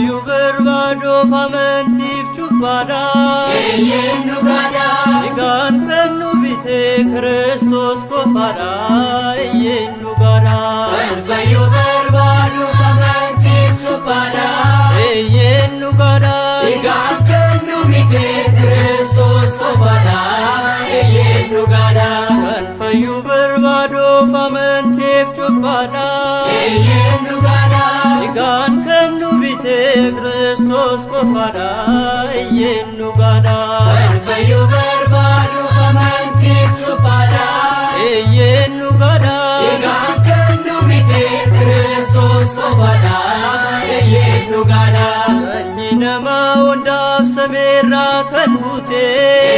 Fayyuu barbaaduuf amantiif cubbaadha. Eeyyeen dhugaadha. Dhiigaan kan nu bite Kiristoos qofaadha. Eeyyeen dhugaadha. Kan fayyuu barbaaduuf amantiif cubbaadha. Eeyyeen dhugaadha. Dhiigaan kan nu bite Kiristoos qofaadha. Eeyyeen dhugaadha. Kan fayyuu barbaaduuf amantiif cubbaadha. Eeyyeen dhugaadha. Dhiigaan kan nu bite Kiristoos qofaadha. Eeyyeen dhugaadha. Kan fayyuu barbaaduuf amantiif cubbaadha. Eeyyeen dhugaadha. Dhiigaan kan nu bite Kiristoos qofaadha. Eeyyeen dhugaadha. Sanyii namaa hundaaf samiirraa kan buute.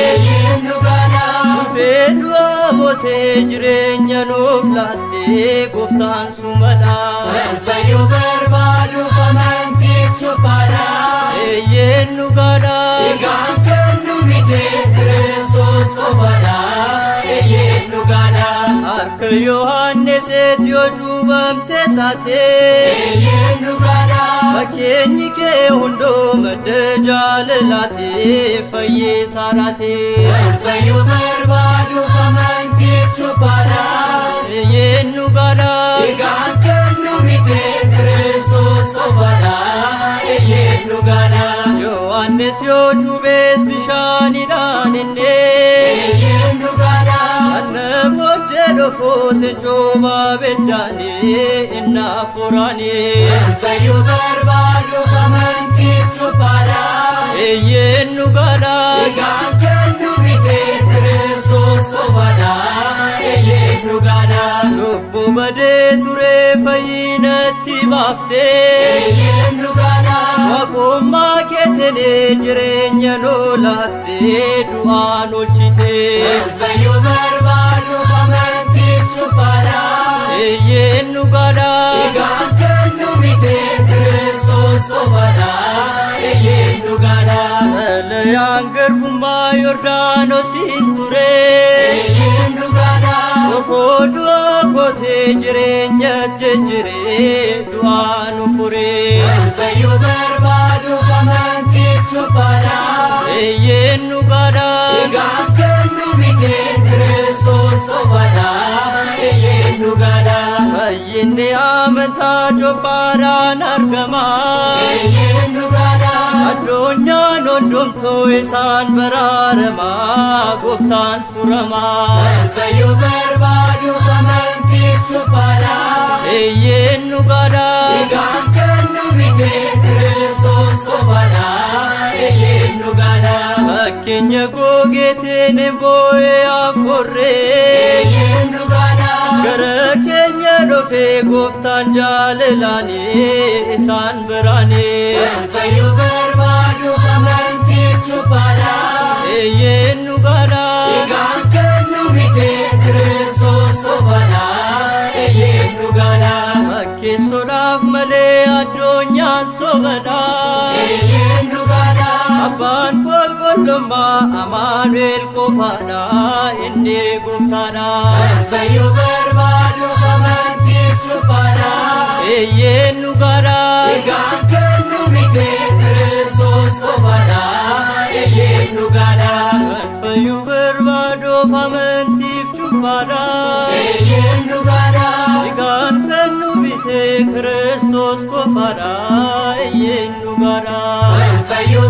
Eeyyeen dhugaadha. Duutee du'a mootee jireenya nuuf laattee gooftaan sumadha. Kan fayyuu barbaaduuf amantiif cubbaadha. Eeyyeen dhugaadha. Dhiigaan kan nu bite Kiristoos qofaadha. Eeyyeen dhugaadha. Harka Yohaanniseet yoo cuubamte saatee. Eeyyeen dhugaadha. Fakkeenyi kee hunduu madda jaalalaati fayyisaadhaati. Kan fayyuu barbaaduuf amantiif cubbaadha. Eeyyeen dhugaadha. Dhiigaan kan nu bite Kiristoos qofaadha. Eeyyeen dhugaadha. Yohaannis yoo cuuphes bishaanidhaan inni. Eeyyeen dhugaadha. Kana booddee dhufuus cuuphaa ibiddaanii inni hafuuraanii. Kan fayyuu barbaaduuf amantiif cubbaadha. Eeyyeen dhugaadha. Dhiigaan kan nu bite Kiristoos qofaadha. Eeyyeen dhugaadha. Lubbuu badee ture fayyinatti baaftee. Eeyyeen dhugaadha. Waaqummaa keetiin jireenya nuu laattee du'aan oolchite. Kan fayyuu barbaaduuf amantiif cubbaadha. Eeyyeen dhugaadha. Dhiigaan kan nu bite Kiristoos qofaadha. Eeyyeen dhugaadha. Xalayaan garbummaa Yordaanosiin ture. Eeyyeen dhugaadha. Kofoo du'a kootee jireenya jijjiiree du'aa nu fure. Kan fayyuu barbaaduuf amantiif cubbaadha. Eeyyeen dhugaadha. Dhiigaan kan nu bite Kiristoos qofaadha. Eeyyeen dhugaadha. Fayyinni amantaa cubbaadhaan argama. Eeyyeen dhugaadha. Addunyaan hundumtuu isaan baraarama gooftaan furama. Kan fayyuu barbaaduuf amantiif cubbaadha. Eeyyeen dhugaadha. Dhiigaan kan nu bite Kiristoos qofaadha. Eeyyeen dhugaadha. Fakkeenya gogeetiin boo'ee hafuurree. Eeyyeen dhugaadha. Gara keenya dhufee gooftaan jaalalaanii isaan biraanii. Kan fayyuu barbaaduuf amantiif cubbaadha. Eeyyeen dhugaadha. Dhiigaan kan nu bite Kiristoos qofaadha. Eeyyeen dhugaadha. Fakkeessuudhaaf malee addunyaan sobadha. Eeyyeen dhugaadha. Abbaan qulqullummaa Amaanu'el qofaadha inni gooftaadha. Kan fayyuu barbaaduuf amantiif cubbaadha. Eeyyeen dhugaadha. Dhiigaan kan nu bite Kiristoos qofaadha. Eeyyeen dhugaadha. Kan fayyuu barbaaduuf amantiif cubbaadha. Eeyyeen dhugaadha. Dhiigaan kan nu bite Kiristoos qofaadha. Eeyyeen dhugaadha. Kan fayyuu